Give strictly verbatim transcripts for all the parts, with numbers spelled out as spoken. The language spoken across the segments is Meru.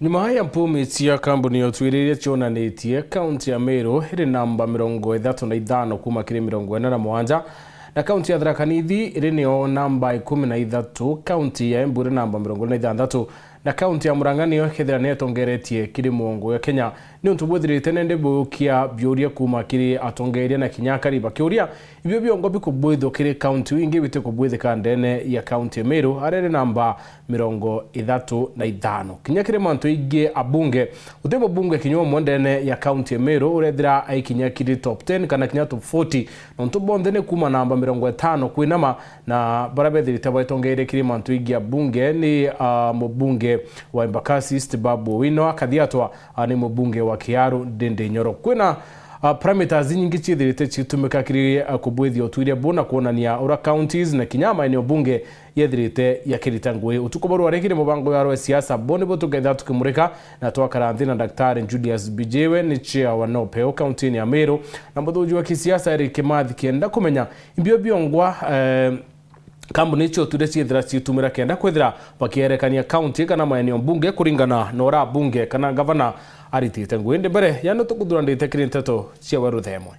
Nyuma ya mpumi cia kambuni ya utwiriria cionanitie, kaunti ya Meru iri namba mirongo ithatu na ithano kuuma kiri mirongo ina na mugwanja, na kaunti ya Tharaka Nithi iri nio namba ikumi na ithatu, kaunti ya Embu iri namba mirongo iri na ithanthatu, na kaunti ya Murang'a nio ikethira nietongeretie kiri muongo ya Kenya. Ni untu bwithirite nende buyukia biuria kuuma kiri atongeria na kinya akari bakiuria ibio biongo bikubwithwa kiri kaunti iu ingi bitikubwithika ndene ya kaunti ya Meru, aria iri namba mirongo ithatu na ithano. Kinya kiri mantu ingi, abunge, guti mubunge kinya umwe ndene ya kaunti ya Meru urethira aikinya kiri top ten kana kinya top forty, nontu bonthe ni kuuma namba mirongo itano kwinama, na baria bethirite baitongeire kiri mantu ingi, abunge ni, ah, mubunge wa Embakasi East Babu Owino, akathiatwa, ah, ni mubunge wa Kiaru Ndindi Nyoro. Kwina, ah, parameters inyingi ciithirite cigitumika kiri, ah, kubwithia utwire bu na kwonania uria counties na kinya maeneo bunge yethirite yakirita ngui. Utuku bwa rwari kiri mubango yarwa siasa, bo nibo tukethira tukimurika na twakara nthi na Daktari Julius Bijiwe, ni chair wa NOPEU kauntini ya Meru, na muthuji wa kisiasa Eric Kimathi, kenda kumenya imbio biongwa, eh, kambuni icio turia ciithira ciitumira kenda kwithira bakierekania kaunti kana maeneo mbunge kuringana na uria bunge kana gavana aritite ngui. Indi mbere, yani tukuthura ndite kiri nteto cia weru themwe.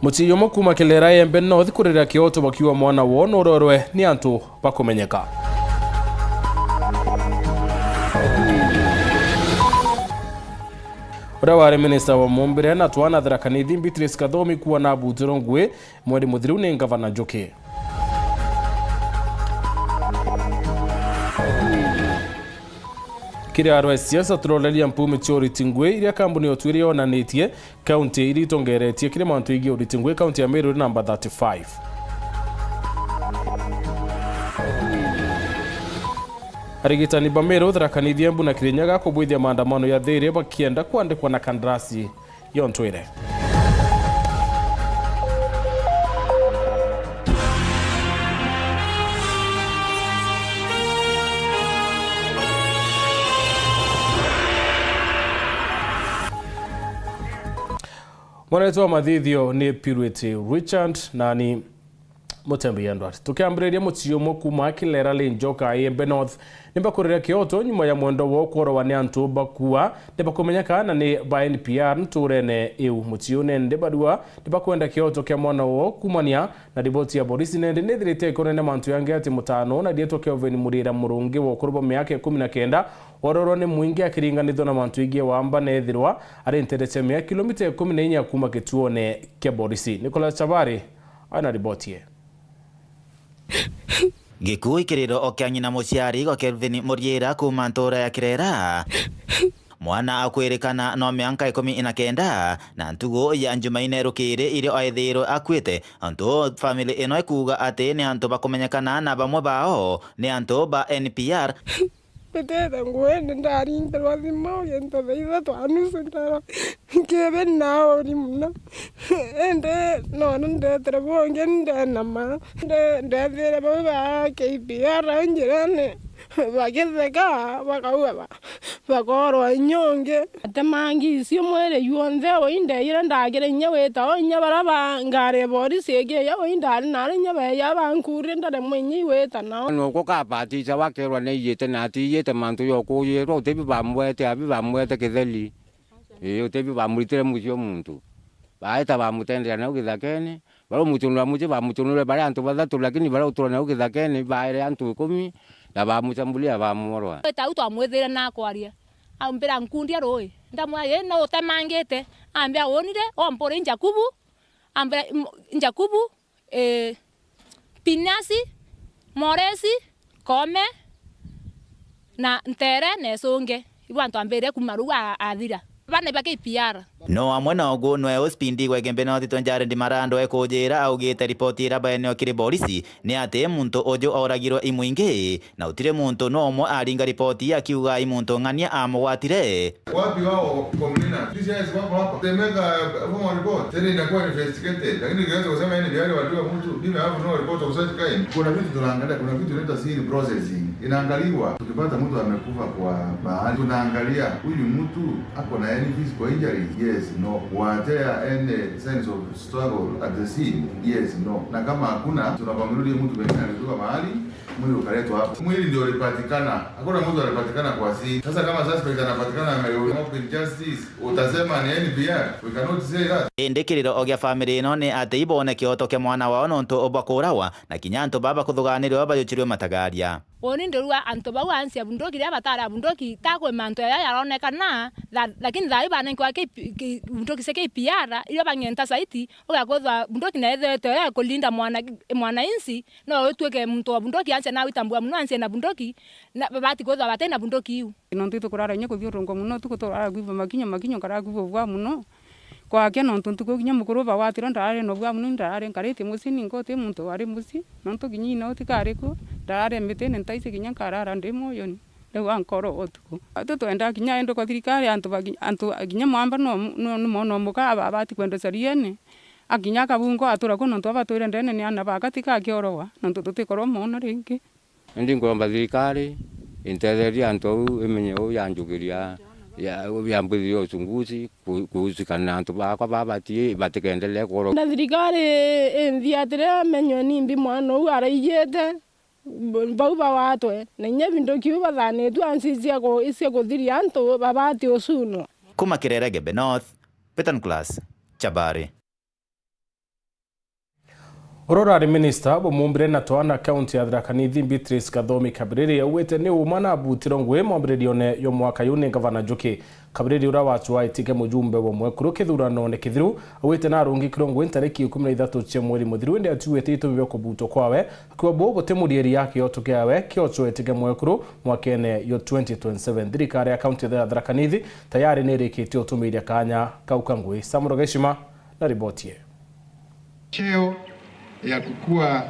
Mucii umwe kuuma Kilera Embe North kurira kioto bakiuga mwana woo nurorwe ni antu bakumenyeka. Uria wari minista wa mumbire na twana Tharaka Nithi Beatrice Kathomi kuona abutirwe ngui mweri muthiru ni ngavana Njuki. Kiri arwa siasa turoreria mpumi cia uriti ngui iria kambuni ya utwiri yonanitie, kaunti iria itongeretie kiri mantu igii uriti ngui, kaunti ya Meru iri namba thirty-five. Arigitani ba Meru, Tharaka Nithi, Embu na Kirinyaga kubwithia maandamano ya thiiri bakienda kwandikwa na kandarasi yontwire. Mwaretwa mathithio ni Purity Richard, nani Mutembeia Ndwari. Tukiambiriria, mucii umwe kuuma Kilera Lane Njoka, Embe North, nibakurire kioto nyuma ya mwendwa woo kworowa ni antu bakua nibakumenyeka na ni ba N P R nturene iu. Mucii uu nende barua nibakwenda kioto kia mwana woo. Kumania na riboti ya borisi, nende nithirite ikonene mantu yangi ati mutano na rietwa Kelvin Murira Murungi wa ukuru bwa miaka ikumi na kenda, wororwa ni mwingi akiringanithwa na mantu igii wamba, nethirwa ari ntere cia miaka kilomita ikumi na inya kuuma gituone kia borisi. Nicholas Chabari ana riboti ye. Gikuu ikiriro o kia ng'ina muciari gwa Kelvin Muriira kuuma ntuura ya Kirera. Mwana akwirikana no mianka ikumi na kenda, na ntugu ya Njumaine rukiri irio aithiirwe akuite, antu family ino ikuuga ati ni antu bakumenyekana na bamwe bao ni antu ba N P R. Mbitite nguene ndaringirwa thimu gintu thaa ithatu na nusu ndara nkibi na uri mono. Indi nona ndetere bungi ndenama. Nde-, ndethire bau ba K P R au njirene bagitheka, bakauga ba-, bakorwa inya ungi. Atemangi icio mwiri juonthe, uu indeire ndagire inya wita, o inya baria ba ngari ya borisi igiya, uu indari nari inya beya bankurie ndaremwe inya igwita nao. Nuku kabatisha wakerwa ni iyite na ati iyite mantu ya ukuyirwa, uti bi bamwete, abi bamwete kitheri. Ii, uti bi bamuritire mucii o muntu. Baeta bamutendera nau githakene, baria umucunura mucii bamucunurire bari antu bathatu, lakini baria utura nau githakene baere antu ikumi, na bamucambulia bamworwa. Wita au twamwithire na akwaria. Ambira, "Nkundia rui." Ndamwira, "Ii, no utemangite?" Ambia, "Wonire?" Ompuri Njakubu. Ambira, "M-, Njakubu, ii, Pinasi, Moresi, Kome, na Ntere, na Icungi." Ibu antu ambire kuma riu a-, athira. Bana ba K P R. No amwe na ugu, nwe uspindi gwa Igembe North Tonjari Ndimarando ekujira augite ripoti ira baeneo kiri borisi ni ati muntu uju auragirwe i mwingi, na utiri muntu no umwe aringa ripoti akiuga i muntu ng'ania amugwatire. Wapi wao complainant? D C Is wako hapa. They make a formal report. Then inakuwa investigated. Lakini ukianza kusema hii ni biari waliwa mtu, mimi I have no report of such kind. Kuna vitu tunaangalia, kuna vitu inaitwa scene processing. Inaangaliwa. Tukipata mtu amekufa kwa mahali, tunaangalia huyu mtu ako na any physical injuries. Yes. Yes, no. Were there any signs of struggle at the scene? Yes, no. Na kama hakuna, tunapangilia mtu pengine alikuwa mahali, mwili ukaletwa hapo. Mwili ndio ulipatikana. Hakuna mtu alipatikana kwa scene. Sasa kama suspect anapatikana ame-, injustice, utasema ni N P R? We cannot say that. Indi kiriro gia family ino ni ati ibone kioto kia mwana wao nontu bwa kuurawa, na kinya antu baba kuthuganirwa bajuchirwe matagaria. Uuni ndirua antu bau ansi ya bunduki riria batari a bunduki, ta kwi mantu jaja jaronekana, tha-, lakini thaa ii banenkwa ki-, ki-, bunduki cia K P R, irio bang'enta saiti, ugakwithwa bunduki na ithirite ya kulinda mwana, mwananchi, no utuike muntu wa bunduki ansi na witambua muno ansi na bunduki, na babati kwithwa bati na bunduki iu. Nontu itukurara inya kuthiurungwa muno, tuku turara kwigua makinyo, makinyo nkara kwigua bwa muno. Kwakia nontu ntuku kinya mukuru bagwatirwe ndarari na bwa muno, ndarari nkarite mucii ninka uti muntu wari mucii, nontu kinya ina utikari ku, ndarari mitine ntaisi kinya nkarara ndi moyoni. Riu ankoro utuku. Ati twenda kinya indi kwa thirikari antu bagi-, antu kinya mwamba no, no, ni mwana o muka aba abati kwenda cariene. Akinya akabungo atura ku nontu abatwire ndene ni ana ba gati gakiorowa, nontu tutikorwa mona ringi. Indi nkomba thirikari intetherie antu au imenye uu yanjukiria ya, yambwithiria uchunguzi ku-, kuhusikana na antu bakwa babati batikendelee kworo. Na thirikari inthiatire amenywe nimbi mwana uu araijite, bau bawatwe, na inya binduki biu bathanitue ansi cia ku-, cia kuthiria antu babati ucunwa. Kuma Kirere Gembe North, Peter Nicholas Chabari. Uria urari minista bumumbire na twana kaunti ya Tharaka Nithi, Beatrice Kathomi Kabiriri, augite ni uma na abutirwe ngui mwambiririone jwa mwaka juu ni Gavana Njuki. Kabiriri, uria wacwaa itike mujumbe wa mwekuru kithuranone kithiru, augite narungikirwe ngui ntariki ikumi na ithatu cia mweri muthiru, indi atiugite itumi bia kubutwa kwawe, akiuga buu buti murieria kioto kiawe kiocwaa itike mwekuru mwakene jwa twenty twenty-seven. Thirikari ya kaunti ya Tharaka Nithi tayari nirikitie utumiiria kanya kau ka ngui. Samuel Geshima na riboti ii. Cheo ya kukua,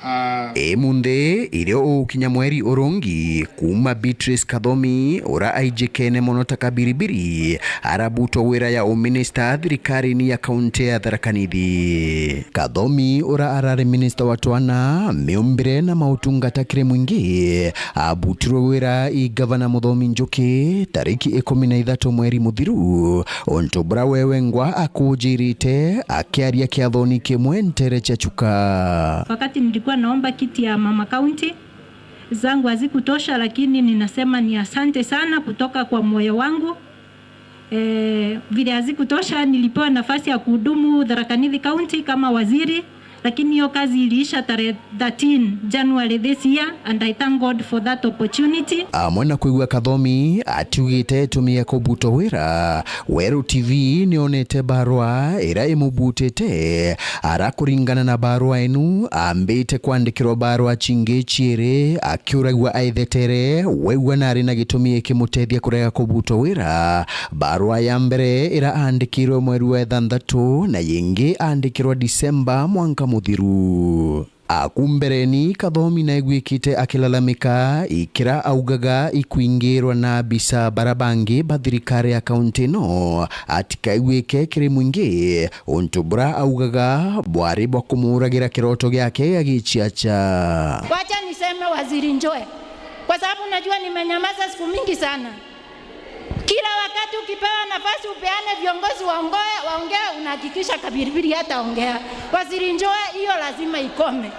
ah, Imunthi irio ugukinya mweri urungi, kuma Beatrice Kathomi, ura aijikene mono ta Kabiribiri, arabutwa wira ya uminista thirikarini ya kaunti ya Tharaka Nithi. Kathomi, ura arari minista wa twana, miumbire na mautungata kiri mwingi, abutirwe wira i Gavana Muthomi Njuki tariki ikumi na ithatu mweri muthiru, untu bura we wengwa akujirite akiaria kiathoni kimwe ntere cia Chuka. Wakati nilikuwa naomba kiti ya mama county, zangu hazikutosha, lakini ninasema ni asante sana kutoka kwa moyo wangu. Eh, vile hazikutosha, nilipewa nafasi ya kuhudumu Tharaka Nithi County kama waziri, lakini hiyo kazi iliisha tarehe thirteen January this year, and I thank God for that opportunity. Amwe na kwigua Kathomi atiugite itumi ya kubutwa wira, Weru T V nionete barua ira imubutite. Ara kuringana na barua inu, ambite kwandikirwa barua cingi ciiri, akiuragua aithetere, waigua nari na gitumi ikimutethia kurega kubutwa wira. Barua ya mbere ira aandikirwe mweri wa ithanthatu, na yingi aandikirwa Disemba mwanka muthiru. Aku mbereni, Kathomi naiguikite akilalamika ikira augaga ikwingirwa na abisa bara bangi ba thirikari ya kaunti ino, atikaiguike kiri mwingi, untu bura augaga bwari bwa kumuuragira kiroto giake gia giciaca. Wacha niseme Waziri Njoe, kwa sababu najua nimenyamaza siku mingi sana. Kila wakati ukipewa nafasi upeane viongozi waongoe-, waongee, unahakikisha Kabiribiri hataongea. Waziri Njoe, hiyo lazima ikome.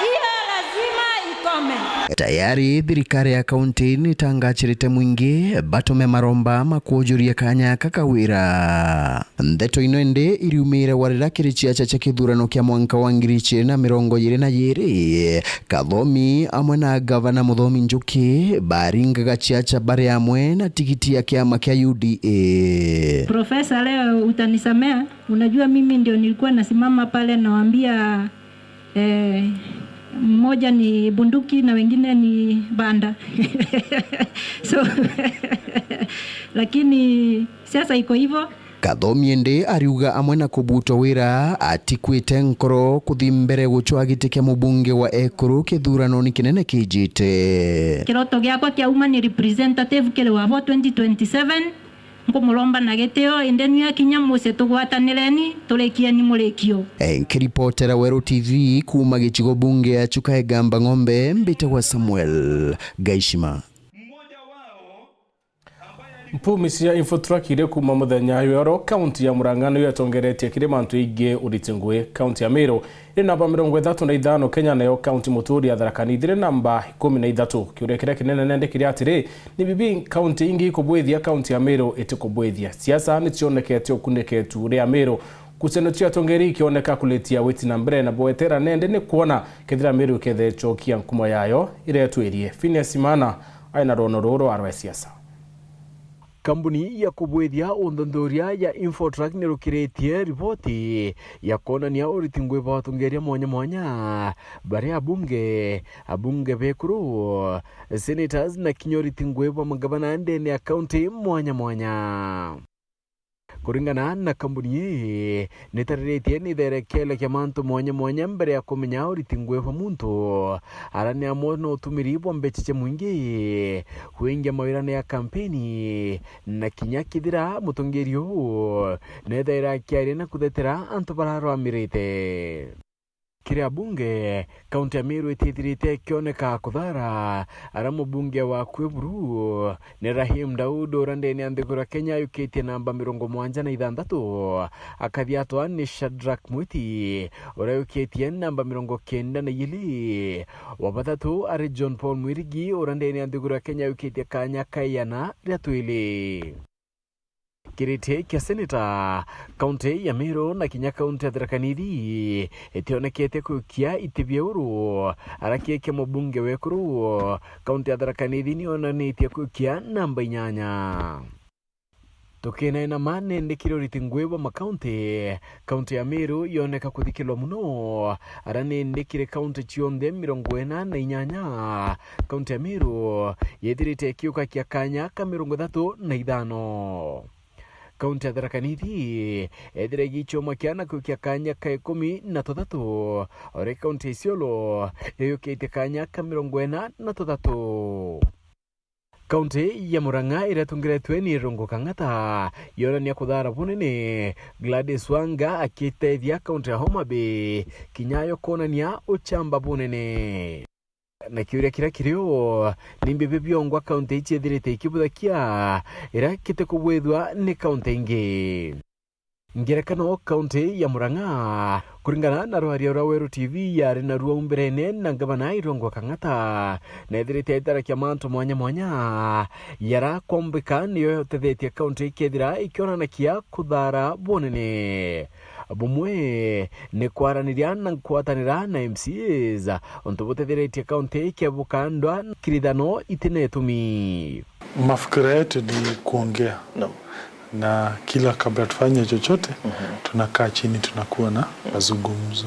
Hiyo lazima ikome. Tayari thirikari ya kaunti nitangachirite mwingi batume maromba ma kuujuria kanya kaka wira. Ndeto ino indi iriumire warira kiri ciaca cia kithurano kia mwanka wa ngiri igiri na mirongo iri na iri. Kathomi amwe na gavana Muthomi Njuki baringaga ciaca bari amwe na tigiti ya kiama kia U D A. Profesa, leo utanisamea, unajua mimi ndio nilikuwa nasimama pale nawaambia, eh, mmoja ni bunduki na wengine ni banda. So, lakini siasa iko hivyo. Kathomi indi ariuga amwe na kubutwa wira, atikwite nkoro kuthi mbere gucwa giti kia mubunge wa ekuru kithuranoni kinene kijite. Kiroto giakwa kia uma ni representative kiri wabo twenty twenty-seven. Nkumuromba na gitio, indi nwi akinya mucii tugwatanireni, turikieni murikio. Nkiripotera Weru T V kuuma gicigo bunge ya Chuka Igamba Ng'ombe, mbitagwa Samuel Gaishima. Mmoja wao Mpumi cia Infotrack iri kuuma muthenya jwa iro, kaunti ya Murang'a niyo yatongeretie kiri mantu jaingi uriti ngui. Kaunti ya Meru iri namba mirongo ithatu na ithano Kenya, nayo kaunti muturi ya Tharaka Nithi iri namba ikumi na ithatu. Kiuria kiria kinene nende kiri atiri, ni bibi kaunti ingi ikubwithia, kaunti ya Meru itikubwithia? Siasa ni cionekete ukuniketu ria Meru. Ngucanio cia atongeri ikioneka kuritia witi na mbere, na bwetera nende ni kwona kethira Meru ikethe icokia nkumo yayo iria itwirie. Phineas Imana aina rwono ruru rwa siasa. Kambuni ya kubwithia uthuthuria ya Infotrack nirukiritie riboti ya kwonania uriti ngui bwa atongeria mwanya mwanya, baria abunge, abunge bekuru, senators na kinya uriti ngui bwa magavana ndene ya kaunti mwanya mwanya. Kuringana na kambuni ii, nitariritie ni itherekelo kia mantu mwanya mwanya mbere ya kumenya uriti ngui bwa muntu. Ara ni amwe na utumiri bwa mbeca cia mwingi, kwingia mawirane ya kampeni, na kinya kethira mutongeri uu nethaira akiaria na kuthetera antu bararwamirite. Kiri abunge, kaunti ya Meru itithirite ikioneka kuthara, ara mubunge wa kwi buru ni Rahim Daud, ura ndene ya nthiguru ya Kenya ayukitie namba mirongo mwanja na ithanthatu, akathiatwa ni Shadrack Mwiti, ura ayukitie namba mirongo kenda na ijiri. Wa bathatu ari John Paul Mwirigi, ura ndene ya nthiguru ya Kenya ayukitie kanya ka iana ria twili. Kiriti kia seneta, kaunti ya Meru na kinya kaunti ya Tharaka Nithi itionekete kukia iti bia uru, ara kiki mubunge wekuru, kaunti ya Tharaka Nithi nionanitie kukia namba inyanya. Tukinaina ma nende kiri uriti ngui bwa makaunti, kaunti ya Meru yoneka kuthikirwa muno, ara nindi kiri kaunti cionthe mirongo ina na inyanya, kaunti ya Meru yethirite ikiuka kia kanya ka mirongo ithatu na ithano. Kaunti ya Tharaka Nithi ethira igichoma kia na kukia kanya ka ikumi na tuthatu, ori kaunti ya Isiolo yeyukitie kanya ka mirongo ina na tuthatu. Kaunti ya Murang'a iria itungiretwe ni Irungu Kang'ata yonania kuthara bunene, Gladys Wanga akitethia kaunti ya Homa Bay kinya yo kwonania uchamba bunene. Na kiuria kiria kirio, ni mbibi biongwa kaunti ii ciethirite ikibuthakia iria kitikubwithua ni kaunti ingi? Ngerekano, kaunti ya Murang'a, kuringana na rwaria rwa Weru T V yari naruo umberene na ngavana Irungu Kang'ata, nethirite itarakia mantu mwanya mwanya yara kwambika niyo yotethetie kaunti ikethira ikionanakia kuthara bunene. Bumwe ni kwaraniria na nkwatanira na M C As, untu butethiritie kaunti ikebuka ndwa nkirithano itina itumi. Mafikira yetu ni kuongea. Naam. Na kila kabla tufanye chochote, tunakaa chini, tunakuwa na mazungumzo.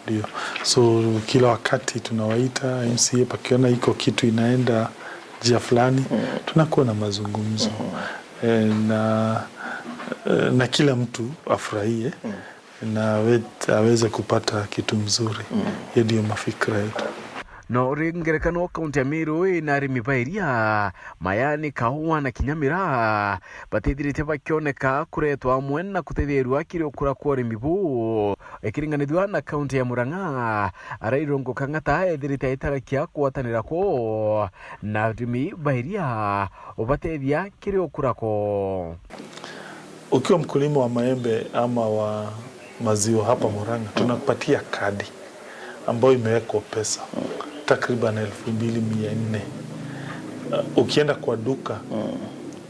Ndio. So, kila wakati tunawaita M C A, pakiona iko kitu inaenda njia fulani, tunakuwa na mazungumzo. Eh, na, eh, na kila mtu afurahie na awe-, aweze kupata kitu mzuri. Hiyo ndio mafikira yetu. No ri ngerekano, kaunti ya Meru ina arimi ba iria, mayani, kaua na kinya miraa, batithirite bakioneka kuretwa amwe na kutethirua kiri ukura kwa urimi buu. Ikiringanithua na kaunti ya Murang'a, ara Irungu Kang'ata ethirite aitarakia kugwatanira kwoo na arimi ba iria, ubatethia kiri ukura kwoo. Ukiwa mkulima wa maembe ama wa maziwa hapa Murang'a, tunakupatia kadi ambayo imewekwa pesa, takriban elfu mbili mia nne. Uh, ukienda kwa duka,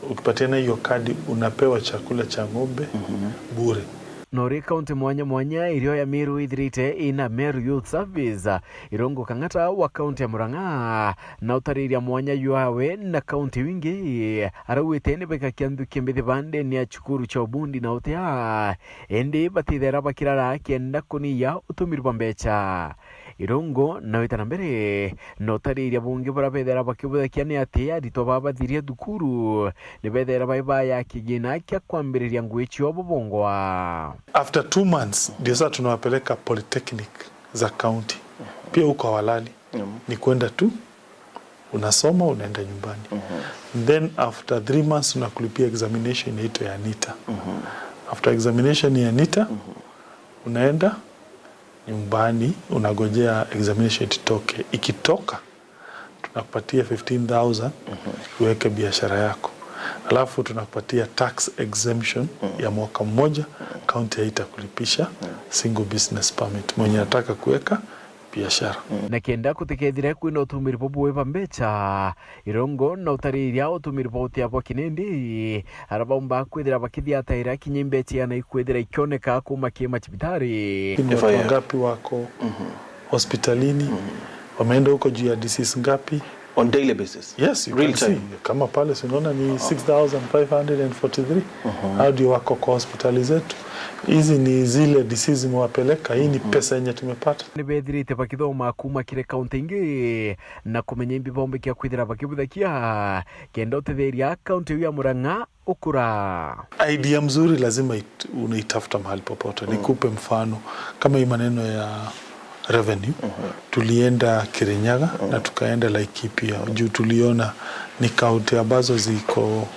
ukipatiana hiyo kadi, unapewa chakula cha ng'ombe bure. No ri kaunti mwanya mwanya irio ya Meru ithirite ina Meru Youth Service, Irungu Kang'ata wa kaunti ya Murang'a na utariria mwanya jwawe na kaunti iu ingi, arauite ni bekakia nthuki mbithi ba ndene ya cukuru cia ubundi na utia, indi batithera bakirara kenda kuniya utumiri bwa mbeca. Irungu na wita na mbere na utariria bungi buria bethera bakibuthakia ni ati aritwa baba bathiria thukuru ni bethera bai baya kigina kia kwambiriria ngui cio bubongwa. After two months, ndio sasa tunawapeleka polytechnic za county. Pia huko hawalali. Ni kwenda tu, unasoma, unaenda nyumbani. Then after three months, tunakulipia examination inaitwa ya NITA. After examination ya NITA, unaenda nyumbani, unagojea examination itoke. Ikitoka, tunakupatia fifteen thousand uweke biashara yako. Alafu tunakupatia tax exemption ya mwaka mmoja, county haitakulipisha single business permit. Mwenye anataka kuweka biashara. Na kenda kutikethire kwina utumiri bubui bwa mbecha, irongo na utariria utumiri bwa utia bwa kinindi, aria baumba kwithira bakithiataira kinya imbecha iana ikwithira ikioneka kuuma ki macibitari. Ni watu wangapi wako hospitalini? Wameenda huko juu ya disease ngapi? On daily basis. Yes, you Real can time. see. Kama pale, si unaona ni six thousand five hundred and forty-three. Hao ndio wako kwa hospitali zetu. Hizi ni zile disease zimewapeleka. Hii ni pesa yenye tumepata. Ni bethirite bakithoma kuuma kiri kaunti ingi na kumenya imbi bombikia kwithira bakibuthakia kenda utetheria kaunti iu ya Murang'a ukura. Idea mzuri lazima it-, unaitafuta mahali popote. Nikupe mfano, kama hii maneno ya revenue, tulienda Kirinyaga na tukaenda Laikipia, juu tuliona ni kaunti ambazo ziko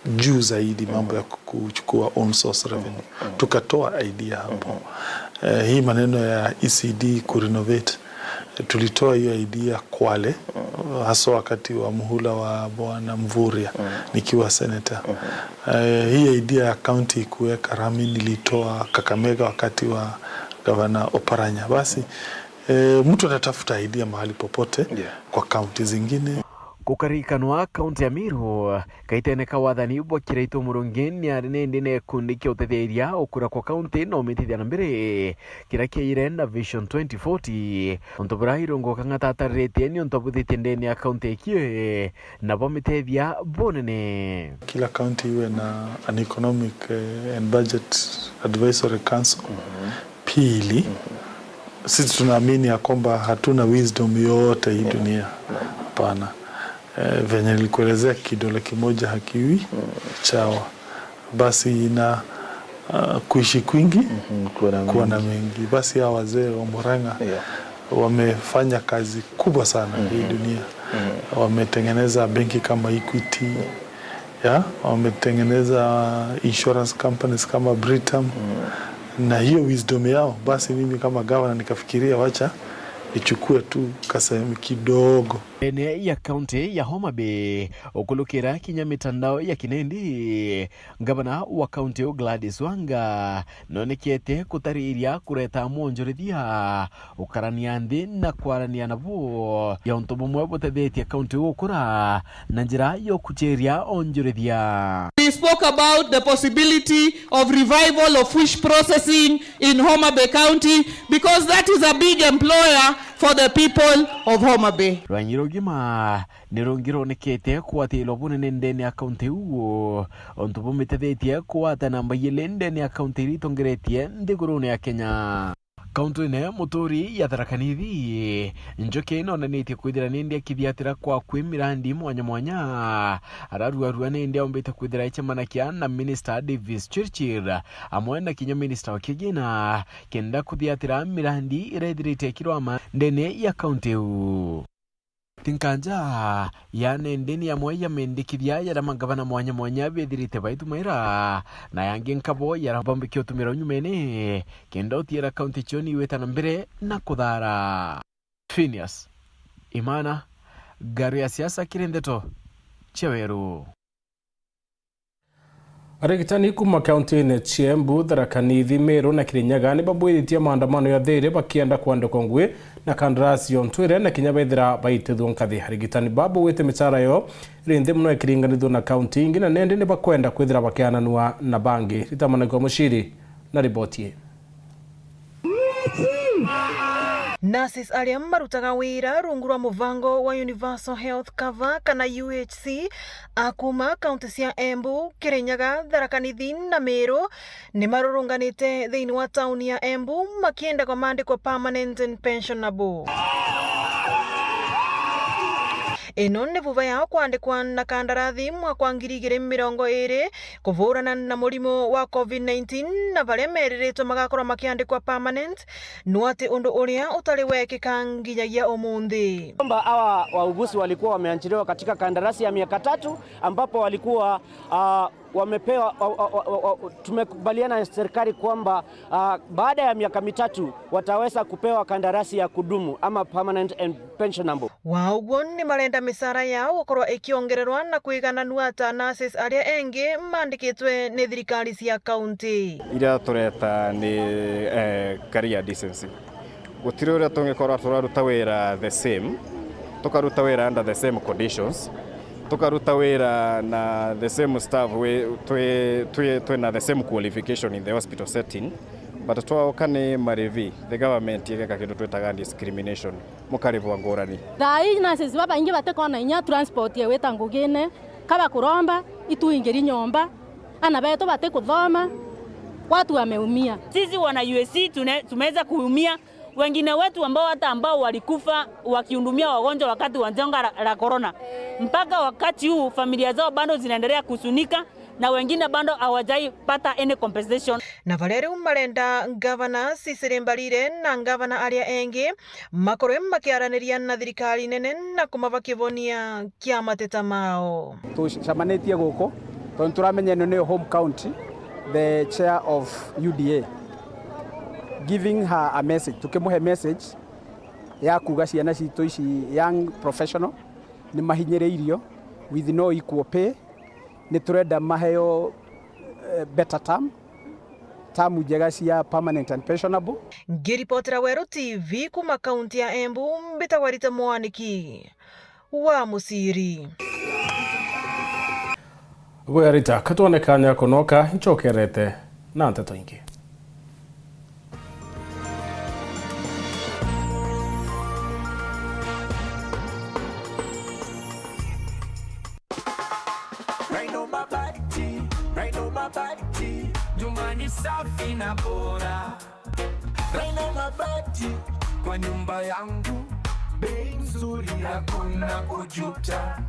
juu zaidi mambo ya ku-, kuchukua own source revenue. Tukatoa idea hapo. Eh, hii maneno ya E C D kurenovate, tulitoa hiyo idea Kwale, haswa wakati wa muhula wa Bwana Mvurya, nikiwa senator. Eh, hii idea ya county kuweka rami nilitoa Kakamega wakati wa Gavana Oparanya. Basi, eh, mtu anatafuta idea mahali popote kwa county zingine. Gukarikanwa, kaunti ya Meru kaitene ka wathani bwa Kiraitu Murungi ni ari nindi na gikundi kia utetheria ukura kwa kaunti na umitithia na mbere kiria kiaire na Vision twenty forty. Untu buria Irungu Kang'ata atariritie ni untu abuthitie ndene ya kaunti iki na bwamiteethia bunene. Kila county iwe na an economic, eh, and budget advisory council. Pili, sisi tunaamini ya kwamba hatuna wisdom yote hii dunia. Hapana. Eh, venye nilikuelezea, kidole kimoja hakiui chawa. Basi na, ah, kuishi kwingi, kuona mengi. Basi hawa wazee wa Murang'a wamefanya kazi kubwa sana hii dunia. Wametengeneza benki kama Equity, ya, wametengeneza insurance companies kama Britam. Na hiyo wisdom yao, basi mimi kama gavana nikafikiria, wacha nichukue tu kasehemu kidogo. Ndene ya kaunti ya Homa Bay, ukulukira kinya mitandao ya kinindi, ngavana wa kaunti iu Gladys Wanga nonekete kutariria kureta mwonjorithia, ukarania nthi na kwarania nabo ya untu bumwe butethetie kaunti iu gukura na njira ya ukuchiria onjorithia. We spoke about the possibility of revival of fish processing in Homa Bay County, because that is a big employer for the people of Homa Bay. Rwanyi rugima ni rungi rwonekete kugwatirwa bunene ndene ya kaunti iu, untu bumitethitie kugwata namba ya ili ndene ya kaunti iria itongeretie nthigurune ya Kenya. Kaunti-ine muturi ya Tharaka Nithi, Njuki nonanitie kwithira nindi akithiatira kwa kwi mirandi mwanya mwanya. Araruarua nindi aumbite kwithira ecemanakia na Minister Davis Chirchir, amwe na kinya Minister wa kigina, kenda kuthiatira mirandi iria ithirite ikirwama ndene ya kaunti iu. Ti nkanja, yaani ndini amwe ya mendikithia jaria magavana mwanya mwanya bethirite baitumaira, na yangi nkabo jaria bambikia utumira unyumene, kenda utiira kaunti cioni igwita na mbere na kuthara. Phineas Imana, Ngaru ya Siasa kiri Ndeto cia Weru. Arigitani kuuma kaunti-ini cia Embu, Tharaka Nithi, Meru na Kirinyaga ni babwiritie maandamano ya thiri bakienda kwandikwa ngugi na kandarasi yontwire na kinya bethira baitithua nkathi. Arigitani baa baugite micara yao iri nthi mono ikiringanithua na kaunti ingi, na nindi ni bakwenda kwithira bakiananua na bangi. Rita Managwa Muciri na riboti ii. Nurses aria marutaga wira rungu rwa muvango wa Universal Health Cover kana U H C a kuuma kaunti cia Embu, Kirinyaga, Tharaka Nithi na Meru ni marurunganite thiini wa tauni ya Embu makienda kwa maandikwa permanent and pensionable. Ino ni vuva yao kwandikwa na kandarathi mwaka wa ngiri igiri mirongo iri kuvurana na murimo wa covid nineteen, na baria meriritwe magakorwa makiandikwa permanent, no ati undu uria utari wekika nginyagia umunthi. Kwamba hawa wauguzi walikuwa wameajiriwa katika kandarasi ya miaka tatu, ambapo walikuwa, ah, Wamepewa, wa, wa, wa, wa, wa, tumekubaliana na serikali kwamba, ah, baada ya miaka mitatu wataweza kupewa kandarasi ya kudumu ama permanent and pensionable. Wa uguo, ni marenda micara yao gukorwa ikiongererwa na kwigananua ta nurses aria engi mandikitwe ni thirikari cia kaunti. Iria tureta ni, eh, career decency. Gutiri uria tungikorwa turaruta wira the same, tukaruta wira under the same conditions, tukaruta wira na the same staff wi-, twi, twi, twina the same qualification in the hospital setting, but twauka ni marivi, the government igeka kindu twitaga discrimination, mukarivwa ngurani. Thaa ii nurses babaingi batikona inya transport ya gwita ngugine, kaba kuromba, ituingiri nyomba, ana betu batikuthoma, watu wameumia. Sisi wana U S C tune-, tumeweza kuumia. Wengine wetu ambao hata ambao walikufa wakihudumia wagonjwa wakati wa janga la, la corona. Mpaka wakati huu familia zao bado zinaendelea kusunika na wengine bado hawajaipata any compensation. Na baria riu marenda ngavana Cecily Mbarire na ngavana aria engi makorwe makiaraniria na thirikari nene na kumaba kivonia kia mateta mao. Tucemanitie guku tondu turamenya ino niyo home county, the chair of U D A, giving her a message, tukimuhe message ya kuuga ciana citu ici young professional ni mahinyiriirio with no equal pay, ni turenda maheo, eh, better term, term njega cia permanent and pensionable. Ngiripotera Weru T V kuma kaunti ya Embu, mbitagwa Rita Mwaniki wa Muciri. Bwega Rita, katwone kanya kunoka, ncokerete na nteto ingi. Rhino Mabati, Rhino Mabati, nyumba ni safi na bora. Rhino Mabati, kwa nyumba yangu, bei nzuri, hakuna kujuta.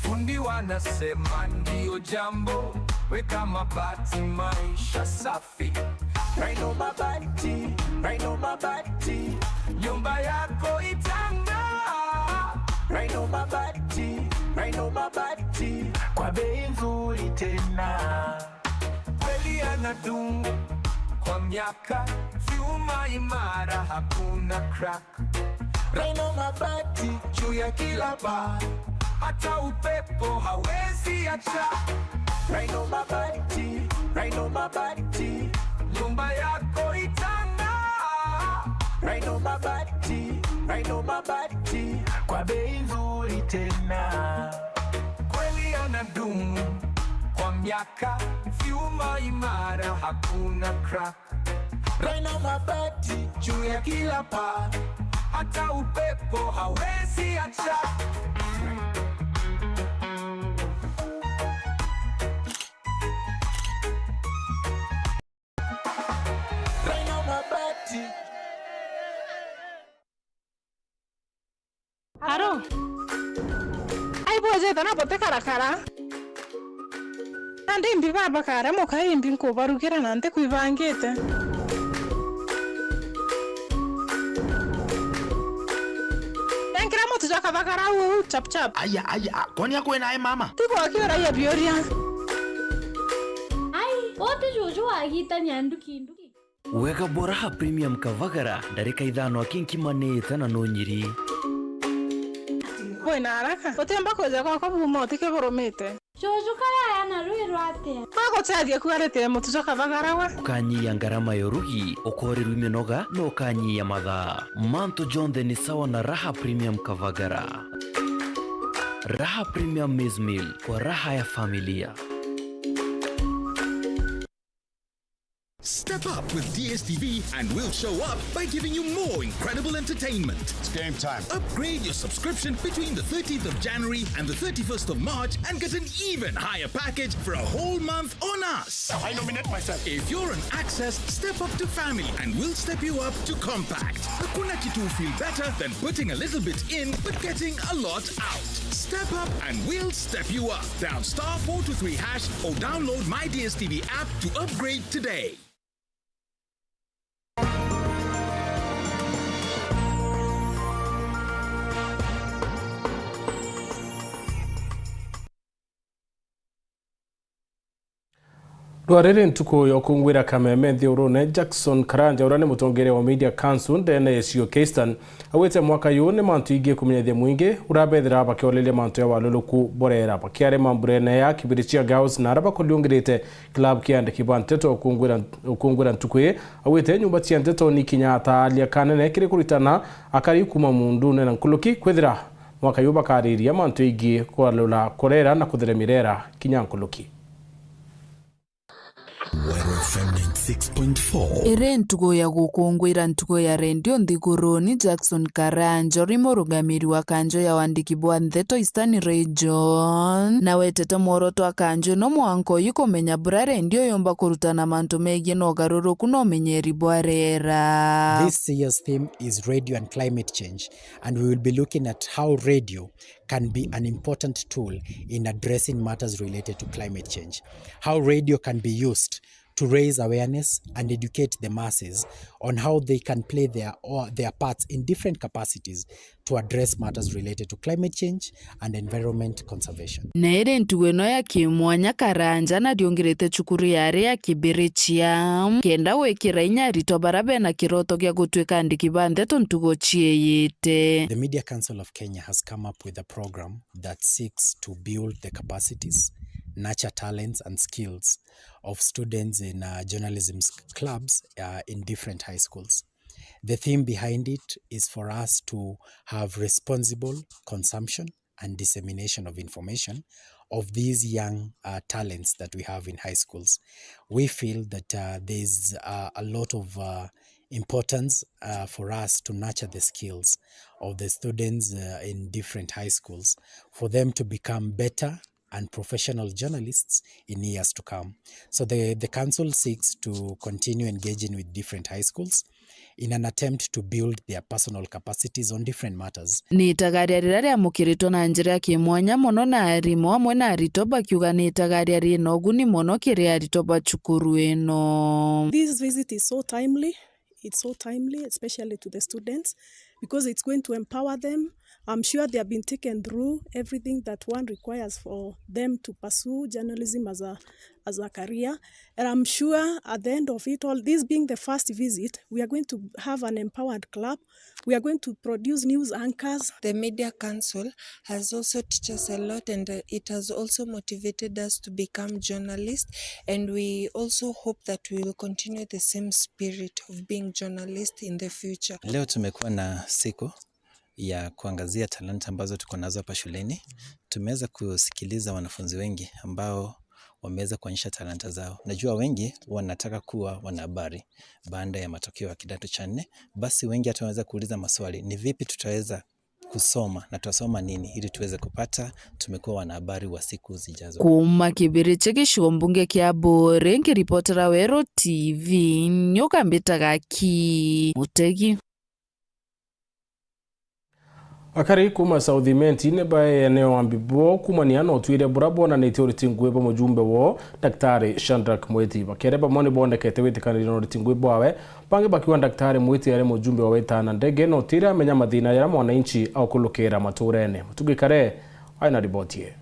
Fundi wanasema ndio jambo, weka mabati, maisha safi. Rhino Mabati, Rhino Mabati, nyumba yako itang'aa. Rhino Mabati, Rhino Mabati, kwa bei nzuri tena. Kweli yanadumu kwa miaka, vyuma imara, hakuna crack. Rhino Mabati juu ya kila paa, hata upepo hawezi acha. Rhino Mabati, Rhino Mabati, nyumba yako itang'aa. Rhino Mabati, Rhino Mabati, kwa bei nzuri tena. Kweli yanadumu kwa miaka, vyuma imara, hakuna crack. Rhino Mabati juu ya kila paa, hata upepo hawezi acha. Rhino Mabati. Aro? Ai bwejete na butikarakara. Nandi imbi baba kare muka imbi nkubarugira na ntikwibangite. Enkira mutu jwa kathagara uu chap chap. Aya, aya, kwani akwena e mama? Tigwa kiuragia biuria. Ai, uti juju wagitania nduki nduki. Wega bwa Raha Premium Kavagara, ndarika ithano aki nkimanite na nunyiri. Wina haraka? Utiumba kwija gwakwa buuma utike burumite. Juju kari aya na rwi rwatia? Agucethia kuarite mutu jwa Kavagara we. Ukanyia ngarama ya urugi, ukorirwa minoga, na ukanyia mathaa. Mantu jonthe ni sawa na Raha Premium Kavagara. Raha Premium Maize Meal, kwa raha ya familia. Step up with D S T V and we'll show up by giving you more incredible entertainment. It's game time. Upgrade your subscription between the thirteenth of January and the thirty-first of March and get an even higher package for a whole month on us. I nominate myself. If you're on Access, step up to Family and we'll step you up to Compact. Hakuna kitu feel better than putting a little bit in but getting a lot out. Step up and we'll step you up. Dial star four two three hash or download My D S T V app to upgrade today. Rwariri ntuku ya ukungwira kameme nthi urune, Jackson Karanja, uria ni mutongeria wa Media Council ndene ya Isigo kia Eastern, augite mwaka uyu ni mantu ingi kumenyithia mwingi urabethira bakioreria mantu ya waluluku borera. Bakiari mamburene ya Kibirichia Girls na aria bakuriungirite club kia andiki ba nteto ukungwira, ukungwira ntuku ii, augite nyumba cia nteto ni kinya ataaria kanene kiri kuritana akari kuma muundune na nkuruki kwithira mwaka uyu bakariria mantu ingi kwarura kurera na kutheremia rera kinya nkuruki. Weru F M ninety six point four. Iri ntugu ya gukungwira ntugu ya rendio nthiguruni, Jackson Karanja, uri murugamiri wa kanjo ya wandiki bwa nteto Eastern Region, na wetete mworoto wa kanjo ino mwanka uyu kumenya bura rendio yumba kurutana mantu megii na ugaruruku na umenyeri bwa rera. This year's theme is radio and climate change, and we will be looking at how radio can be an important tool in addressing matters related to climate change, how radio can be used to raise awareness and educate the masses on how they can play their, or their parts in different capacities to address matters related to climate change and environment conservation. Na iri ntugu ino ya kimwanya, Karanja nariungirite cukuru yari ya Kibirichia kenda gwikira inya aritwa bara bena kiroto gia gutwika andiki ba nteto ntugu ciiyite. The Media Council of Kenya has come up with a program that seeks to build the capacities, nurture talents and skills of students in, uh, journalism s-, clubs, uh, in different high schools. The theme behind it is for us to have responsible consumption and dissemination of information of these young, uh, talents that we have in high schools. We feel that, uh, there's, uh, a lot of, uh, importance, uh, for us to nurture the skills of the students, uh, in different high schools, for them to become better and professional journalists in years to come. So the, the council seeks to continue engaging with different high schools in an attempt to build their personal capacities on different matters. Ni itagaria riria riamukiritwe na njira ya kimwanya mono na arimu amwe na aritwa, bakiuga ni itagaria rina uguni mono kiri aritwa ba cukuru ino. This visit is so timely. It's so timely, especially to the students, because it's going to empower them. I'm sure they have been taken through everything that one requires for them to pursue journalism as a, as a career. And I'm sure at the end of it all, this being the first visit, we are going to have an empowered club. We are going to produce news anchors. The Media Council has also teach us a lot, and, uh, it has also motivated us to become journalists, and we also hope that we will continue the same spirit of being journalists in the future. Leo tumekuwa na siku ya kuangazia talanta ambazo tuko nazo hapa shuleni. Tumeweza kusikiliza wanafunzi wengi ambao wameweza kuonyesha talanta zao. Najua wengi wanataka kuwa wanahabari baada ya matokeo ya kidato cha nne. Basi wengi hata wanaweza kuuliza maswali, ni vipi tutaweza kusoma na tutasoma nini ili tuweze kupata tumekuwa wanahabari wa siku zijazo. Kuuma Kibirichia gicigo mbunge kia Buuri, nkiripotera Weru T V, nyoka mbitaga Ki Mutegi. Akari kuuma South Imenti ni baeene wambi bwao kuumania na utwire bura bwonanitie uriti ngugi bwa mujumbe woo, Daktari Shadrack Mwiti. Bakiere bamwe ni boonekete witikaniria na uriti ngugi bwawe, bangi bakiuga Daktari Mwiti ari mujumbe wa witana ndege na utire amenya mathina jaria mwananchi aukulukira matuurene. Mutugi Kare ari na riboti ii.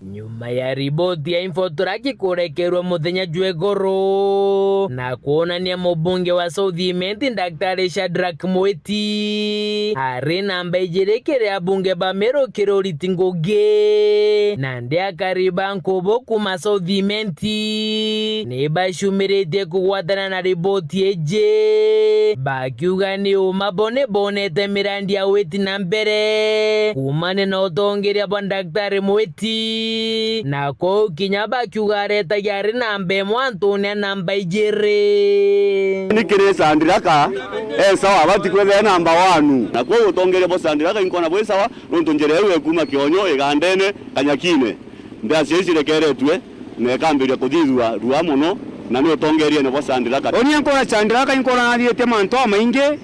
Nyuma ya riboti ya Infotrack kurekerwa muthenya jwa iguru na kwonania mubunge wa South Imenti, Daktari Shadrack Mwiti, ari namba ijiri kiri abunge ba Meru kiri uriti ngugi, nandi akari ba nkubu kuuma South Imenti ni bacumiritie kugwatana na riboti iji, bakiuga ni uma bo ni bonete mirandi ya witi na mbere kuumania na utongeria bwa Daktari Mwiti, na kwou kinya bakiuga aretagia ari namba imwe antune a namba ijiri. Ni kiri Sandiraka, e sawa, abati kwethira namba wanu. Na kwou utongeria bwa Sandiraka inkona bwi sawa, nontu njira iu ikuuma Kionyo igandene Kanyakine. Mbeca cia icirekeretue na ikambiria kuthithua rua mono, na ni utongeriene bwa Sandiraka. Uuni nkona Sandiraka inkona nathiite mantu amaingi,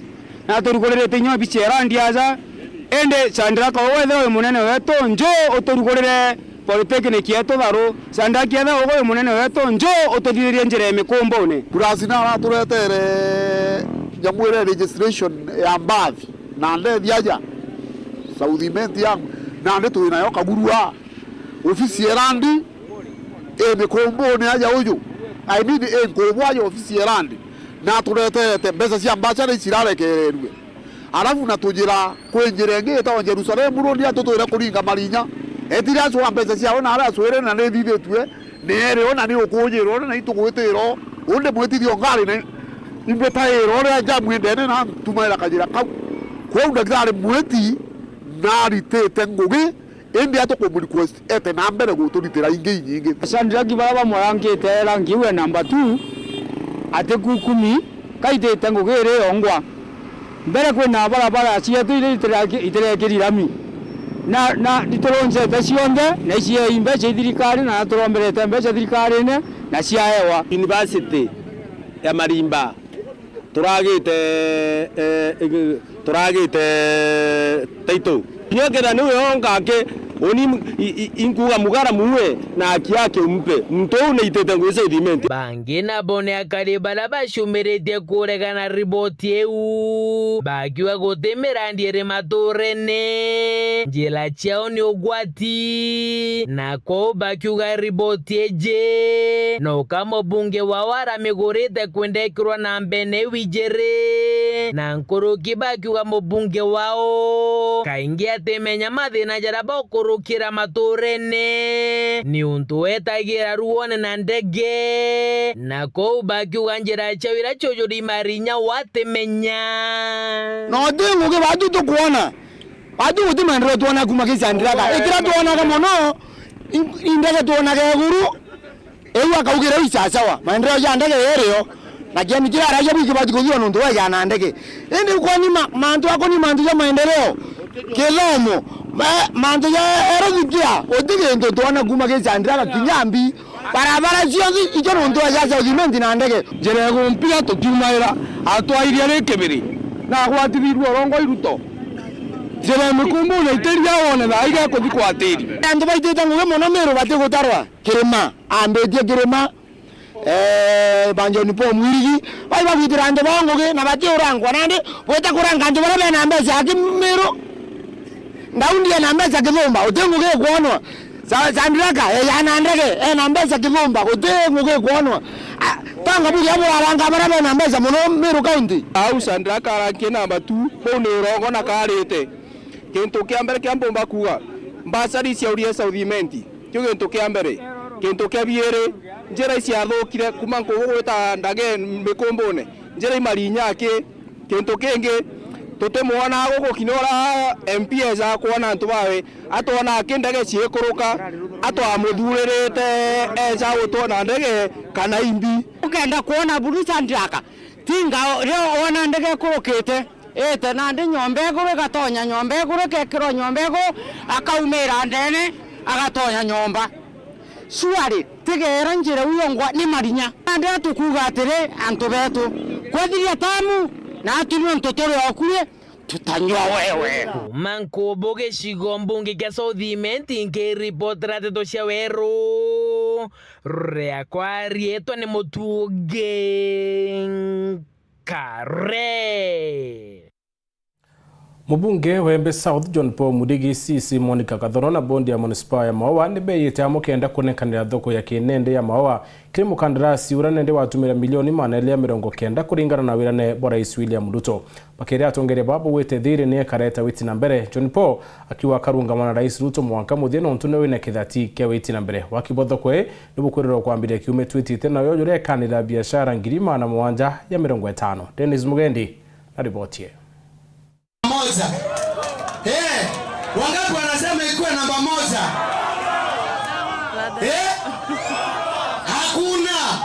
na aturukuririte inya bichera ndiaja, indi Sandiraka uu wethira wi munene wetu, nju uturukurire polytechnic yetu tharu. Sandiraka ethira uu wi munene wetu, nju ututhithirie njira ya mikumbune. Kurasi na araturetere nyamu iria registration ya mbathi, na ndethi aja South Imenti yangu, nandi twi nayo Kagurua. Ofisi ya irandi i mikumbune aja uju. I mean, i nkubwa ya ofisi ya land, na atureterete mbeca cia mbachara ici irarekererue. Arafu na tujira kwi njira ingi itagwa Jerusalem Road, atutwire kuringa marinya. Etire acua mbeca ciawe na aria acwire na ni ithithitue, ni erio na ni ukujirwo na itugwitiro. Undi mwitithio ngari na imbitairo uria jamu indene na ntumaira kajira kau. Kwou ndagitari mwiti naritite ngugi, indi atukumrequest ete na mbere guturitira ingi inyingi. Shandraki baria bamurangite rangi iu e namba two, ati kukumi, kaitite ngugi iri yongwa. Mbere kwina barabara cietu iria itiraki-, itirekiri rami. Na, na ituronjete cionthe, na iciei mbeca i thirikari, na turomberete mbeca thirikarine, na ciaewa. University ya Marimba. Turagite, eh, ig-, turagite title. Nio kethira niwe onka aki, uni, i, i, inkuuga mugara muue na aki yake umpe. Muntu uu niitite ngugi cia uthimenti. Bangi nabo ni akari baria bacumiritie kuregana riboti iu, bakiuga guti mirandi iri maturene, njira ciao ni ugwati, na kwou bakiuga riboti iji no ka mubunge wao aramigurite kwendekirwa na mbene iu ijiri, na nkuruki bakiuga mubunge wao kaingi atimenya mathina jaria baukurukira maturene, niuntu wetagira ruone na ndege, na kwou bakiuga njira ciao iria ciujuri marinya watimenya. Na uti ngugi batu tukwona. Batu guti maendeleo twona kuma Kisandraga. Ikira twonaga mono, in-, indege twonaga iguru, iu akaugira iu sasawa. Maendeleo ja ndege irio, na kieni kiria aragia bwiki bati kuthiwa nontu wejaa na ndege. Indi kwani ma-, mantu ako ni mantu ja maendeleo, kithomo, ma-, mantu ja erothikia, guti gintu twona kuma Kisandraga kinya mbi. Barabara cionthe icio nontu eja South Imenti na ndege. Njira igumpira tukiumaira, atwairie ri kibiri, na agwatithirue urongoi Ruto. Njira ya Mikumbune itiria wone thaa iga ikuthi kwatiri. Antu baitite ngugi mono Miru batigutarwa. Kirima, ambitie Kirima, eh, ba John Paul Mwirigi, bai bagwitira antu bao ngugi na batiurangwa nandi, bwita kuranga antu baria bena mbeca aki Miru. Daudi ena mbeca kithumba, uti ngugi ikwonwa. Sa-, Sandraka, ejaa na ndege, ena mbeca kithumba, guti ngugi ikwonwa. A, tonga buria buraranga baria bena mbeca mono Miru County. Au Sandraka arankie namba two, bau ni urongo na karite. Kintu kia mbere kia mbumba kuuga, mbacari cia uria South Imenti, kiu kintu kia mbere. Kintu kia biiri, njira iciathukire kuma nkugu gwita ndage Mikumbune, njira imarinya aki, Kintu kingi, tutimwonaa gugukinya uria M P ejaga kwona antu bawe, atwonaa ki ndege ciikuruka, atwamuthuririte eja gutwona ndege kana imbi. Ukenda kwona buru Sandraka, tinga rio wona ndege ikurukite, ite nandi nyomba iguru, igatonya nyomba iguru, ikekirwa nyomba iguru, akaumira ndene, agatonya nyomba. Surely, tigera njira iu yongwa ni marinya. Nandi tukuuga atiri, antu betu, kwethiria tamu, natu niuntu turi o kuri, tutanyua wewe. Kuma Nkubu gicigo mbunge kia South Imenti, nkiripotera nteto cia weru, riakwa riitwa ni Mutugi Nkare. Mubunge wa Embe South, John Paul Mwirigi, C C Monica Kathono na bondi ya munisipa ya Maua ni beeyite amwe kenda kunenkanira thoko ya kinende ya Maua kiri mukandarasi uria nende watumira milioni magana eli ya mirongo kenda kuringana na wirane bwa Rais William Ruto. Bakiria atongeria baba bauite thiri ni ekareta witi na mbere, John Paul akiuga akarungama na Rais Ruto mwanka muthia nontu niwe wina kithati kia witi na mbere. Waki bwa thoko ii nibukwirirwa kwambiria kiumia twitite, nayo juria ikanira biashara ngiri magana mugwanja ya mirongo itano. Dennis Mugendi na riboti ii. Moja. Eh, wangapi wanasema ikuwe namba moja? Eh? Hakuna.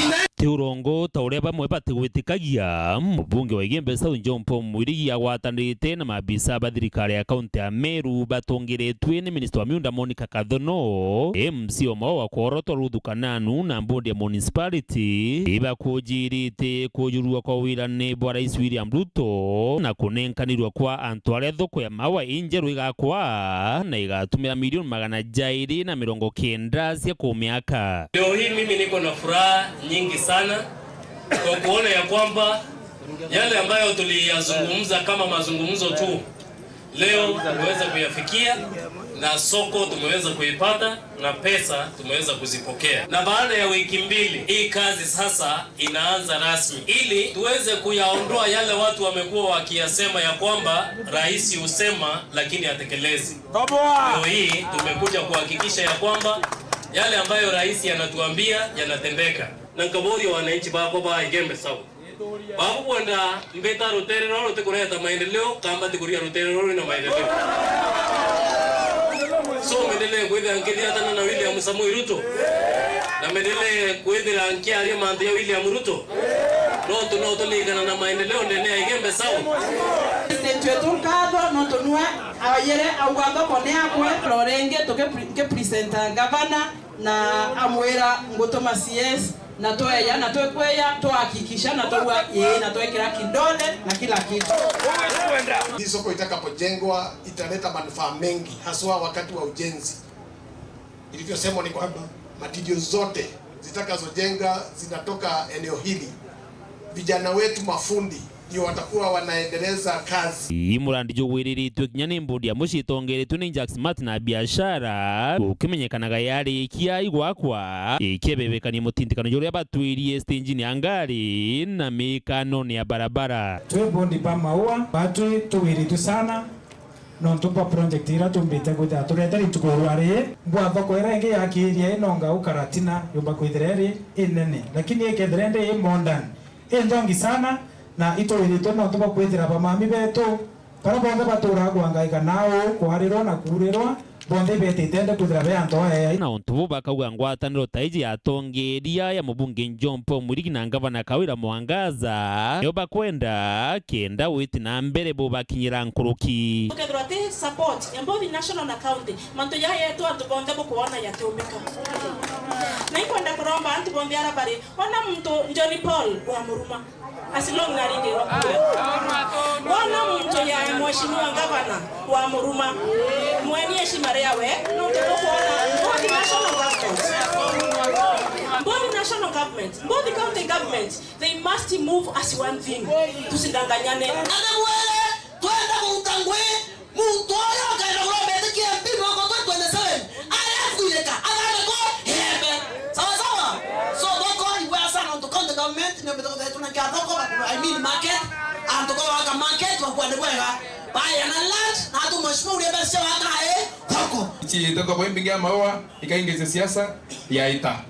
Ina- Ti urongo ta uria bamwe batigwitikagia, mubunge wa Igembe South John Paul Mwirigi agwatanirite na maabisa ba thirikari ya kaunti ya Meru batongeretue ni minista wa miunda Monica Kathono, M C wa Maua wa Kworotwa Ruth Kananu na bondi ya municipality, ibakujirite kujurua kwa wirane bwa Rais William Ruto na kunenkanirwa kwa antu aria thoko ya Maua injeru igakwa na igatumira milioni magana jairi na mirongo kenda cia kumiaka. Leo hii mimi niko na furaha nyingi sana kwa kuona ya kwamba yale ambayo tuliyazungumza kama mazungumzo tu, leo tumeweza kuyafikia, Na soko tumeweza kuipata na pesa tumeweza kuzipokea, na baada ya wiki mbili hii kazi sasa inaanza rasmi, ili tuweze kuyaondoa yale watu wamekuwa wakiyasema ya kwamba rais husema lakini hatekelezi. Leo hii tumekuja kuhakikisha ya kwamba yale ambayo rais anatuambia yanatendeka. Na nkaboria wananchi bakwa ba Igembe South, babukwenda mbita rutere ruru rutikureta maendeleo, kamba tikuria rutere ruru rwina maendeleo? So mendelee kwithira nkithiatana na William Samoei Ruto, na mendelee kwithira nkiaria mantu ya William Ruto, nontu no tulikana na maendeleo ndene ya Igembe South. President wetu nkatho, nontu nwe ayire auga thoko ni yakwe. Ro ringi tukipre-, nkipresenta ngavana na amwira ngutuma C S, na tweya na twikweya, twahakikisha na twaua ii na twekira kidole na kila kitu. Hii soko itakapojengwa italeta manufaa mengi, haswa wakati wa ujenzi. Ilivyosemwa ni kwamba materials zote zitakazojenga zinatoka eneo hili. Vijana wetu mafundi ndio watakuwa wanaendeleza kazi. Ii murandi jugwiriritue kinya ni mbodi ya mucii itongeretue ni Jack Smart na biashara, gukimenyekanaga yarikia igwakwa, ikebebekania mutindikano juria batwirie stage-ini ya ngari na miikanone ya barabara. Twi bondi ba Maua, batwi tugwiritue sana nontu bwa project iria tumbite kwithira tureteri ntuku rwa ri. Mbwa thoko iria ingi yakiiria inonga ukaratina yumba kwithira iri inene, lakini ikethira indi i modern, inthongi sana, na itwiritwe nontu bwa kwithira bamami betu baria bonthe baturaga kwangaika nau, kwarirwa na kuurirwa, bonthe ibetite nde kwithira be antu aea. Na untu buu bakauga ngwataniro ta iji ya atongeria ya mubunge John Paul Mwirigi na ngavana Kawira Mwangaza, nio bakwenda kenda witi na mbere bubakinyira nkuruki. Tukethirwa ti support ya both national na county, mantu jaa yetu antu bonthe bukwona yatiumika. Na inkwenda kuromba antu bonthe aria bari, wona muntu John Paul wamuruma, as long narindirwa kuria. Wona muntu ya mheshimiwa ngavana wamuruma, mweni heshima riawe, nontu nukwona both national government, both national government, both county government, they must move as one thing. Tusidanganyane. Ana mwere, twenda kuruta ngui, muntu uria ukaenda kurombete kia M P mwaka wa twenty twenty-seven, aria akwirika, athame ko iembe. Sawa sawa? So, thoko, ibwega sana, nontu county government, nio mbete kuthetuna kia thoko, I mean market, antu kwa waka market, wakua ni bwega. Bayana land, na atu mheshimiwa uria mbeca cia waka, eh, thoko. Ici thoko kwa imbingi ya Maua, ikaingize siasa ya ita.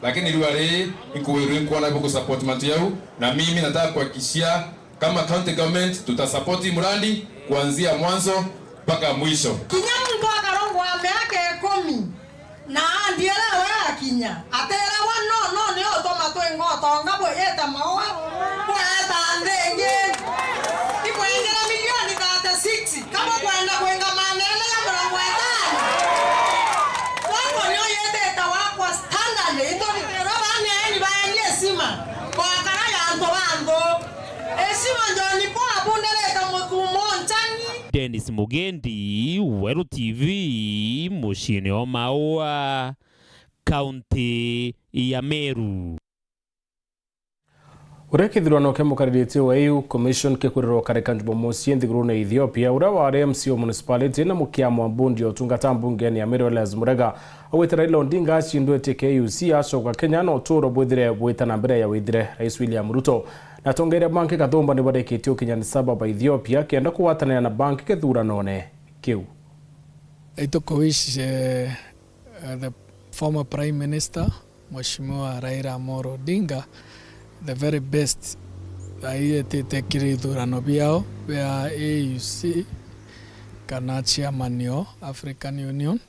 Lakini riu ari, inkuwirwe inkuona buku support mantu yau, na mimi nataka kuhakikishia kama county government, tutasupport hii mradi kuanzia mwanzo mpaka mwisho. Kinya muntu akarongwa miaka ikumi, na andiera we akinya, atera wa no, no, ni utuma twi ngotonga bwiyite Maua, bweta nthi ingi. Ibwengera milioni thirty-six, kama kwenda kwinga manene ya mirongo itano. Wangu ni uyitite wakwa standard, ituritira bani eni baeni isima, bakara ya antu ba nthu. Heshima John Paul abunderete muthumo nchani. Dennis Mugendi, Weru T V, muciini o Maua, kaunti ya Meru. Uria kithurano kia mukaririti wa A U Commission kikurirwa ukarika Jumamosi nthigurune ya Ethiopia, uria wari M C wa municipality na mukiama wa mbundi ya utungata mbungene ya Meru Elias Murega, augite Raila Odinga acindwetie K U C acoka Kenya na uturo bwithire bwita na mbere ya withire. Rais William Ruto na atongeria bangi kathumba ni barikitie ukinya Addis Ababa, Ethiopia, kenda kugwatanira na bangi kithuranone kiu. Itukuwish, eh, eh, the former Prime Minister, Mheshimiwa Raila Amolo Odinga, the very best. Aiyetite kiri ithurano biao bia A U C kana chairman o African Union.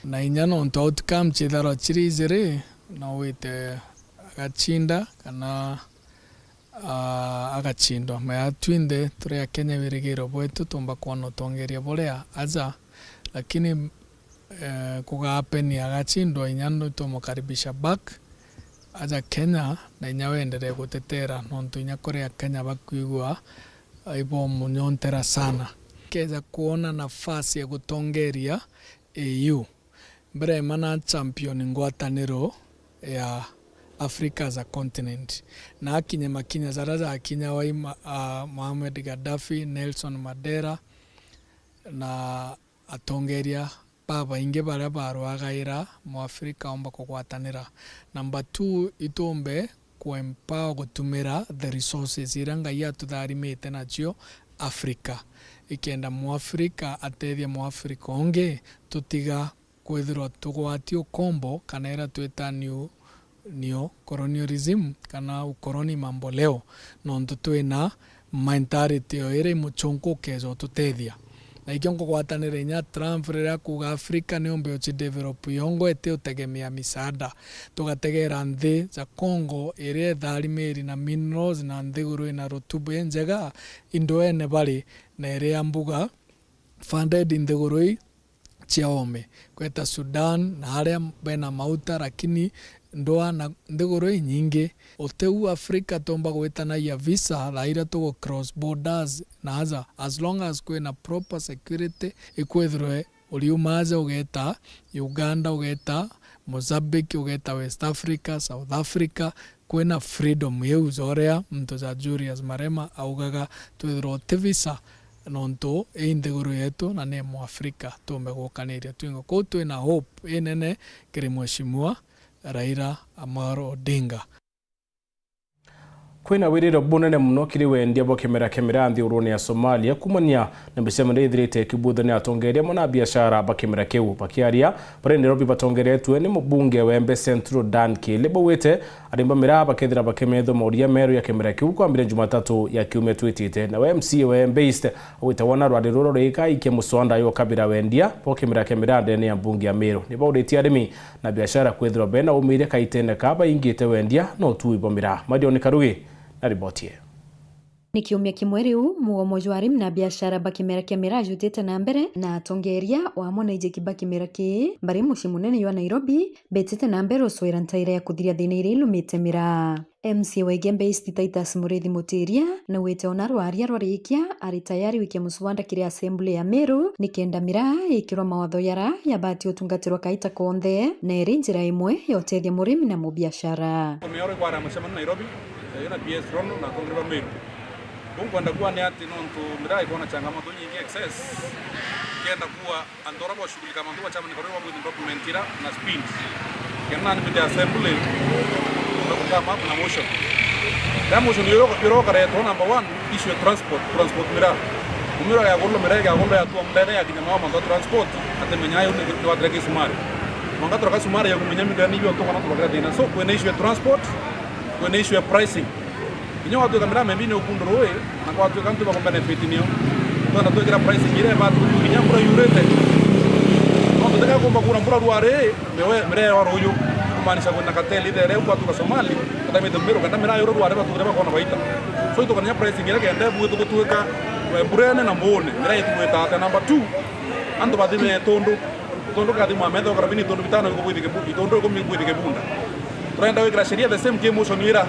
Na inya nontu outcome ciitharwa ciri ijiri, no wite agacinda kana, ah, agacindwa. Maya twinthe turi Akenya, wirigiro bwetu tumba kwona utongeria buria aja, lakini, eh, kugapeni agacindwa, inya nitumukaribisha back aja Kenya, na inya wenderee gutetera, nontu inya kuri Akenya bakwigua, ah, ibomunyontera sana. Keja kwona nafasi ya gutongeria A U. Mbere ya mana champion ngwataniro ya Africa as a continent. Na akinye makinya jaria jakinya wai ma-, ah, Mohamed Gaddafi, Nelson Mandela, na atongeria babaingi baria barwagaira Mwafrika aumba kugwatanira. Number two, ituumbe kuempower gutumira the resources iria Ngai atutharimite nacio Africa. Ikenda Mwafrika atethia Mwafrika ungi, tutiga kwithirwa tugwati ukombo kana iria twita new, neo colonialism kana ukoloni mambo leo, nontu twina mentality o iria imuchunku ukeja ututethia. Na ikio nkugwatanira inya Trump riria akuuga Africa niumbe uchidevelop yongo iti utegemea misaada. Tugategera nthi ja Congo iria itharimiri na minerals na nthiguru ina rutubu injega, i ndwene bari na iria mbuga funded nthiguru ii cia oome, kweta Sudan na aria bena mauta, lakini ndwaa na nthiguru inyingi. Utiu Africa tumba gwitanagia visa thaa iria tugu cross borders na aja, as long as kwina proper security, ikwithirwe uriuma aja ugeta Uganda, ugeta Mozambique, ugeta West Africa, South Africa, kwina freedom iu, ja uria muntu ja Julius Marema augaga, twithirwa uti visa, nontu ii nthiguru yetu na ni Mwafrika, tuumbe gukaniria twingo. Kwou twina hope inene kiri Mheshimiwa Raila Amolo Odinga. Kwina wiriro bunene mono kiri wendia bwa kimera kia miraa nthigurune ya Somalia, kumania na micemanio ithirite ikibuthania atongeria amwe na biashara ba kimera kiu. Bakiaria bari Nairobi batongeretue ni mubunge wa Embe Central Dan Kili, baugite arimi ba miraa bakethira bakimethua mauria meru ya kimera kiu kwambiriria Jumatatu ya kiumia twitite. Nawe M C A wa Embe East augite wona rwari ruru rwigaikia muswanda yukabira wendia bwa kimera kia miraa ndene ya mbunge ya Meru. Nibauritie arimi na biashara kwithirwa bena umiiria kaitene ka baingite wendia na utui bwa miraa. Marion Karugi na riboti ii. Ni kiumia kimwe riu, mugomo jwa arimi na biashara ba kimera kia miraa jutite na mbere, na atongeria o amwe na ijiki ba kimera kii bari mucii munene jwa Nairobi betite na mbere ucwira ntaira ya kuthiria thina iria ilumite miraa. M C A wa Igembe East Titus Muriithi Mutiria naugite ona rwaria rwarikia ari tayari gwikia muswanda kiri assembly ya Meru nikenda miraa ikirwa mawatho yara yabati utungatirwa kaita konthe, na iri njira imwe ya utethia murimi na mubiashara. Mioro ikwara mucemanio Nairobi, eh, na P S Rono na atongeria ba Meru. Uu nkwenda kuuga ni ati nontu miraa ikwona changamoto nyingi excess, kenda kuuga antu aria bashughulika mantu ba chama ni kario babwite document ira na speed. Kenda nani mbite assembly, na kukama na motion. Riria motion iria ikaretwa, number one, issue ya transport, transport miraa. Umiro ya gulu miraa ya gulu ya tua mbere ya kinya mao mantu ya transport, atemenya ayo ni, ni watire kisumari. Mwanka tura kasumari ya kumenya miraa ni yo tukana tubakira thina. So, kwina issue ya transport, kwina issue ya pricing. Kinya gwatuika miraa maybe ni ukundu rui, na gwatuika antu baku benefit nio. Twenda twikira pricing iria ibati kinya mbura yurite. Nontu tika kumba kuura mbura rwari, miraa, miraa ya ruuju, kumaanisha kwina cartel ithere, gwatuika Somali, batamite Meru, kenda miraa yuru rwari batukire bakona baita. So, itukania pricing iria kenda ibu itugutuika, we mburene na mbuune, miraa itugwita atia? Number two, antu bathime tundu. Itundu kathima metho karabini itundu bitano ikubwithike bu-, itundu ikumi ikubwithike bunda. Turenda gwikira sheria the same ki motion ira.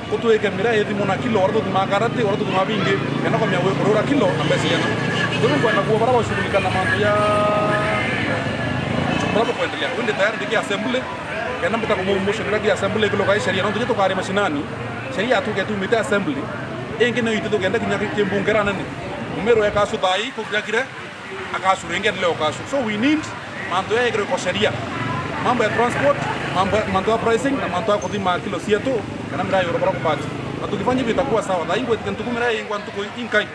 Kutwike miraa ithimwa na kilo, uria tuthimaa karati, uria tuthimaa bingi, kenda kwambia gwikurura kilo na mbeca ciana. Riu nkwenda kuuga baria bashughulika na mantu ya, baria bakwendelea. Riu ndi tayari ndiki assembly, kenda mbita kumove motion ira ki assembly ikiluka i sheria, nontu inya tukari mashinani, sheria yatuke tumite assembly, ingi niyo itu tukenda kinya ki-, kimbunge ira nene. Mumiru ekacu thaa ii kuthira kire, akacu ringi endelee ukacu. So we need mantu ya yekirwe kwa sheria. Mambo ya transport, mambo ya, mantu ya pricing, na mantu ya kuthima kilo cietu, kana miraa yuru bara kubati. Na tukifanya hivyo itakuwa sawa. Thaa ingwe ntuku miraa ingwa ntuku inkai.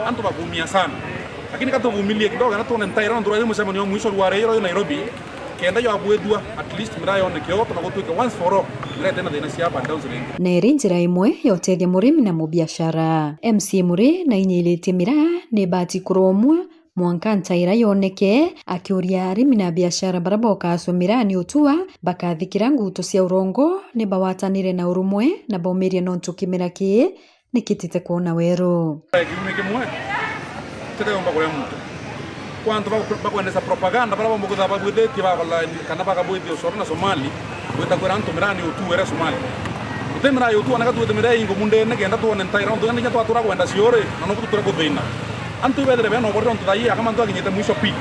Antu bakumia sana. Lakini katuvumilie kidogo, kana tuone ntaira, nontu rwari mucemanio wa mwisho rwari rwa Nairobi, kenda yabwithua, at least miraa yoneke oto na gutwike once for all, miraa itena thina cia up and downs ringi. Na iri njira imwe ya utethia murimi na mubiashara. M C A Murri na inyiritie miraa ni bati kuromwa mwanka ntaira yoneke, akiuria arimi na biashara baria bokaswa miraa ni utua bakathikira nguto cia urongo ni bawatanire na urumwe na baumirie nontu kimera kii nikitite kwona weru. Kiumia kimwe, tikayomba kuria muntu. Kwa antu baku-, bakwendesa propaganda, baria bomba kwithirwa babwithitie bakola kana bakabwithia ucoro na Somali, gwita kwira antu miraa ni utuere Somali. Guti miraa ya utuaneka, twite miraa ingumu ndene kenda twone ntaira, nontu kinya twatura kwenda ciuri, na nobu tutura kuthina. Antu ibethire bena ubori nontu thaa ii aka mantu akinyite mwisho peak.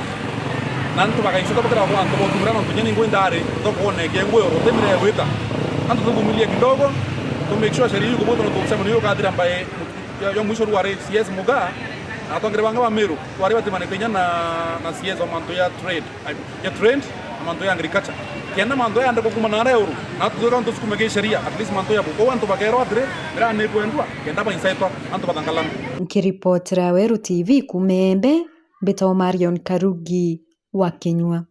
Na antu bakaicuka bakira kwa antu botumira nontu kinya ningwenda ari thokone kengwe, guti miraa ya gwita. Antu tuvumilie kidogo, to make sure sheria yu kubutwa nontu mucemanio uyu ukathira mbae ya, ya mwisho rwari C S Muga, Atongere banga ba Meru twari batimanite inya na, na C S wa mantu ya trade, ai, ya trade na mantu ya agriculture. Kenda mantu ya andikwa kuma na aria uru, na twithirwa ntusukume kisheria, at least mantu ya buko antu bakerwa atiri, mira ni kwendwa, kenda bainsaitwa, antu bathangalana. Nkiripotera Weru T V kuma Embe, mbitagwa Marion Karugi wa Kinyua.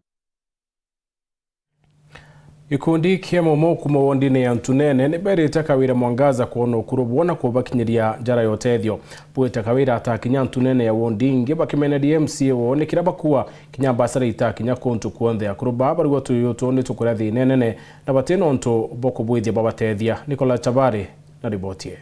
Gikundi kia Maumau kuma wondine ya Ntunene ni berite Kawira Mwangaza kwona ukuru bwona kubakinyiria njara ya utethio. Bwite Kawira atakinya Ntunene ya wondi ingi bakimeneria M C A woo ni kiria bakua kinya mbasara itakinya kuntu kwonthe. Akuru baa barigwa tuyuyu twoo ni tukuria thina inene na batina untu bwa kubwithia babatethia. Nicola Chabari na riboti ii.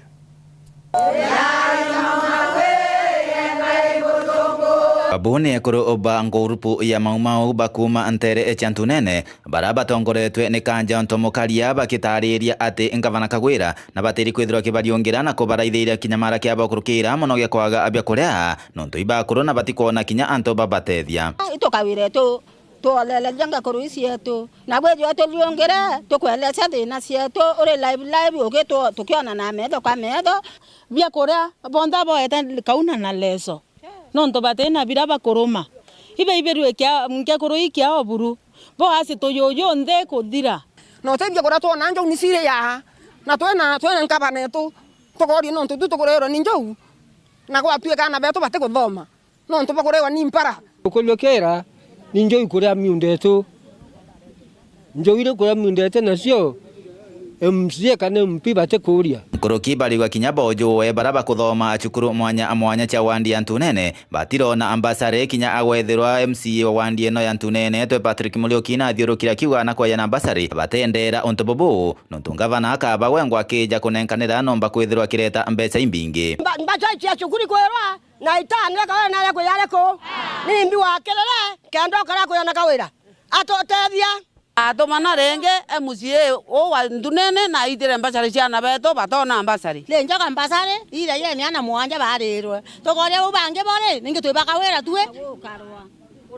Babu ni ekuru ba ngurupu ya Maumau bakuma ntere cia Ntunene, bara batongoretwe ni Kanja Ntomokaria, bakitariria ati ngavana Kagwira na batiri kwithirwa kibariungira na kubaraithiria kinyamara kiabo kurukira mono gia kwaga bia kuria, nontu ibakuru na batikwona kinya antu babatethia. Itukawire tu Twoleleria ngakuru ii cietu, na bwithirwe turiungire, tukwelesya thina cietu, uri live live, ugitwo tukiona na metho kwa metho. Biakuria bonthe boete kauna na leso, nontu batina biria bakuruma. Ibe ibirue kia, nkekuru ii kia oburu, bo asi tuyuyu nthi kuthira. Na utethia kuria twona njau ni ciri ya, na twina, twina nkabana etu, tukoria nontu tu tukurirwa ni njau, na gwatuika ana betu batikuthoma. Nontu bwa kurewa ni mpara. Ukuriokeera ni njui kuria miunda etu. Njui iri kuria miunda etu nacio, M C A kana M P batikuuria. Nkuruki barigwa kinya boojue bara bakuthoma cukuru mwanya mwanya cia wandi ya Ntunene, batirona mbasari kinya agwethirwa M C A wa wandi ino ya Ntunene, twe Patrick Muriuki na athiurukira kiuga na kweyana mbasari, batendera untu bubu, nontu ngavana akaba gwengwa akija kunenkanira nomba kwithirwa akireta mbeca imbingi. Mba-, mbaca cia cukuru kwirwa na itano ekawira naria kwiyari ku? Nimbi wakirire kenda ukara kwiyana kawira? Atutethia. Atumana ringi M C A uu wa Ntunene na aitire mbasari ciana betu batona mbasari. Ni njoka mbasari, iria yeni ana mwanja barirwe. Tukoria bau bangi bori, ningi twibaka wira tui?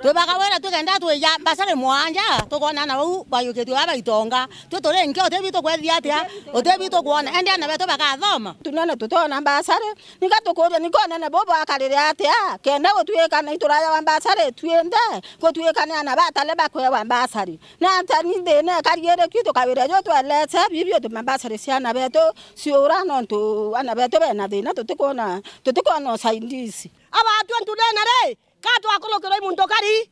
Twibaka wira tui kenda twija mbasari mwanja, tukona ana bau bayukitwe aba itonga. Tui turi nki, utibi tukwethia atia? Utibi tukwona. Endi ana betu bakathoma. Ntunene tutona mbasari, Ninga tukuria, ninga unene buu bwakarire atia, kenda gutuika ni turayawa mbasari twinthe, gutuika ni ana batale bakwewa mbasari? Ni atia ni thina ikari iri kwi tukawira ju twelese bibi uti mbasari cia ana betu ciura, nontu ana betu bena thina, tutikwona, tutikwona usaidizi. Abatwe Ntunene ri, ka twakurukirwa i muntu kari?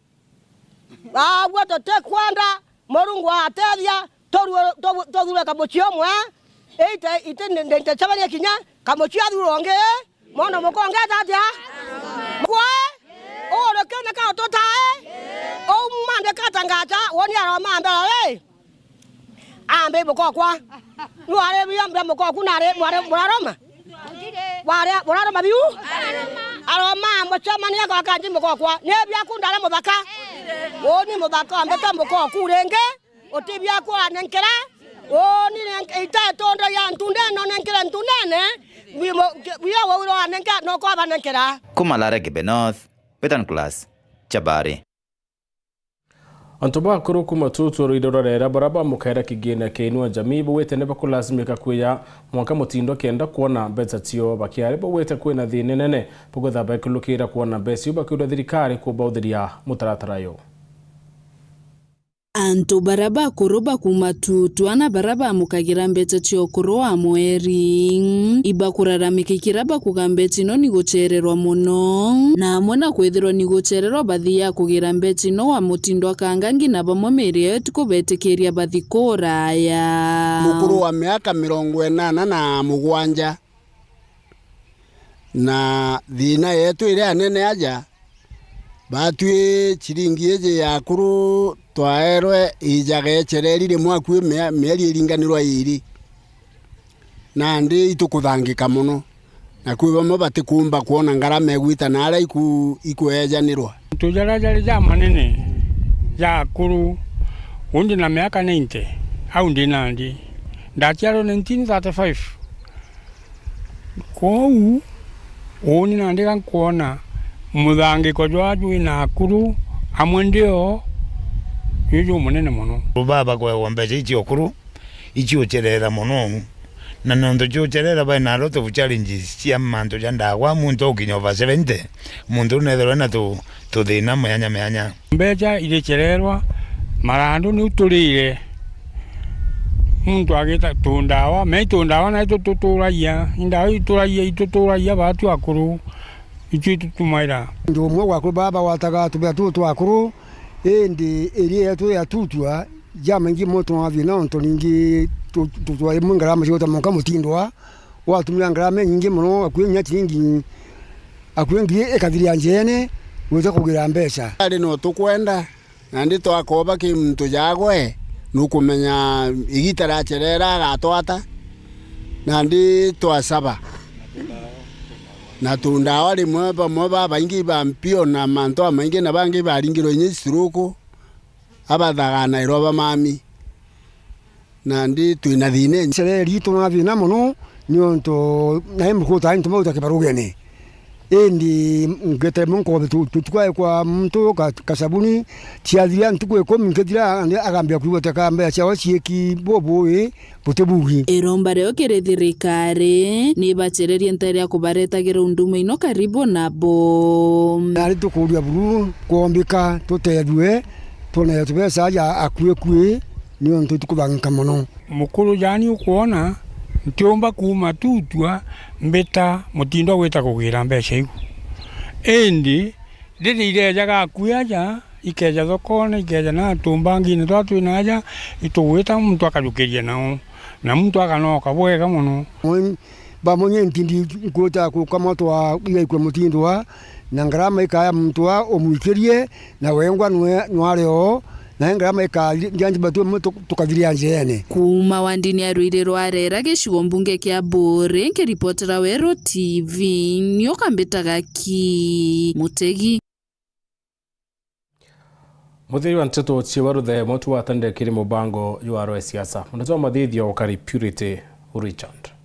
Baagua tutikwenda Murungu atethia, turue-, tu-, tuthure kamucii umwe, ite, ite, nde-, nde-, ndecabania kinya kamucii athurwa ungi, mwana muka ungi eta atia? Mukwe, uri kene ka ututae, uu mande katangaja, woni aroma mbere ri? Ambe mukokwa. Ni wari bia mbia mukoku nari, mwari, muraroma? Wari, muraroma biu? Aroma, mucemania kwa kanji mukokwa. Ni biaku ndari muthaka. Uu ni muthaka, ambete mukoku ringi. Uti biaku anenkera. Uu ni nenk-, ita itunda ya Ntunene, nenkere Ntunene. Bi-, mo-, ke-, bio wauro anenkera, no kwa banenkera. Kuma Larege Be North, Betan Class, Chabari. Antu bakuru kuma Tutu rwire rwa Rera, baria bamukaira kigina kia Inua Jamii, bauite ni bakulasimika kwiya mwanka mutindo kenda kwona mbeca cio bakiari. Bauite kwina thina inene, baukwithira bakilukira kwona mbeca iu, bakiuria thirikari kubauthiria mutaratara uyu. Antu baria bakuru ba kuma Tutu, ana baria bamukagira mbeca cia ukuru wa mweri, ibakuraramika ikira bakuga mbeca ino ni gucererwa mono, na amwe na kwithirwa ni gucererwa bathiaga kugira mbeca ino wa mutindo akanga ngina bamwe miiri yao itiku betikiria bathi kuraya. Mukuru wa miaka mirongo inana na mugwanja. Na thina yetu iria anene aja, batwi ciringi iji ya akuru twaerwe ijaga icereri rimwe akui mia-, mieri iringanirwa iiri. Nandi itukuthangika mono, na kwi bamwe batikumba kwona ngarama igwita na aria iku-, ikwejanirwa. Mantu jaria jari jamanene ja akuru, uu ndi na miaka ninety, au ndi nandi. Ndaciarwe nineteen thirty-five. Kwou, uuni nandi ga nkwona muthangiko jwa jwi na akuru amwe ndio juju munene mono. Baba kwewa mbeca ici ukuru, ici ucerera mono. Na nontu jucerera bai na lot of challenges cia mantu ja ndawa, muntu ukinya over seventy, muntu uu nethirwa na tu-, tuthina mianya mianya. Mbeca iricererwa, marandu niu turire. Muntu agita tundawa, me tundawa na itu tuturagia, indawa ituragia, ituturagia batu akuru, itu itutumaira. Ndu umwe gwaku baba wataga tubea tu twakuru, indi iria yetu ya tutwa, jamaingi mono twathina, ontu ningi tu-, tu-, twaimwe ngarama ciota monka mutindwa, watumira ngarama inyingi mono, akui nya ciringi, akui ngiri ikathiria njeene, gwita kugira mbeca. Ari no tukwenda, nandi twakoba ki muntu jagwe, nukumenya igita racerera agatwata, nandi twasaba. Na tundawa rimwe bamwe babaingi ba mpio na mantu amaingi na bangi baringirwe inya stroke, abathaganairwa bamami. Nandi twina thina. Icera ritu na thina mono, niuntu nai mukuta antu mau ta kibarugene. Indi ngetere munkobe tu-, tutukae kwa muntu ka-, kasabuni, ciathira ntuku ikumi nkethira, agambia kwigua ta ka mbeca ciao ciiki bubui, buti bugi. Iromba rio kiri thirikari, nibacererie ntere ya kubaretagira unduma ino karibu nabo. Nari tukuria buru kwombika tutethue, twone tubeca aja akui akui, niuntu itukubangika mono. Mukuru jani ukwona, ntiumba kuuma tutwa mbita mutindo gwita kugira mbeca iu. Indi riria irejaga akui aja, ikeja thokone, ikeja na tumbangine twa twina aja, itugwita muntu akajukiria nao, na muntu akanoka bwega mono. Mwe-, bamwe nyentindi nkuta kukamotwa igaikua mutindwa, na ngarama ikaya muntu a umwikirie, na wengwa nwe-, nware oo, na ngarama ikathiria ntu imwe tu-, tukathiria njeene. Kuuma wandini ya Ruiri rwa Rera, gicigo mbunge kia Buuri, nkiripotera Weru T V, nioka mbitaga ki Mutegi. Muthiri wa nteto cia baruthe, muntu watandire kiri mubango jwa rwa siasa, munene wa mathithio ukari Purity Richard.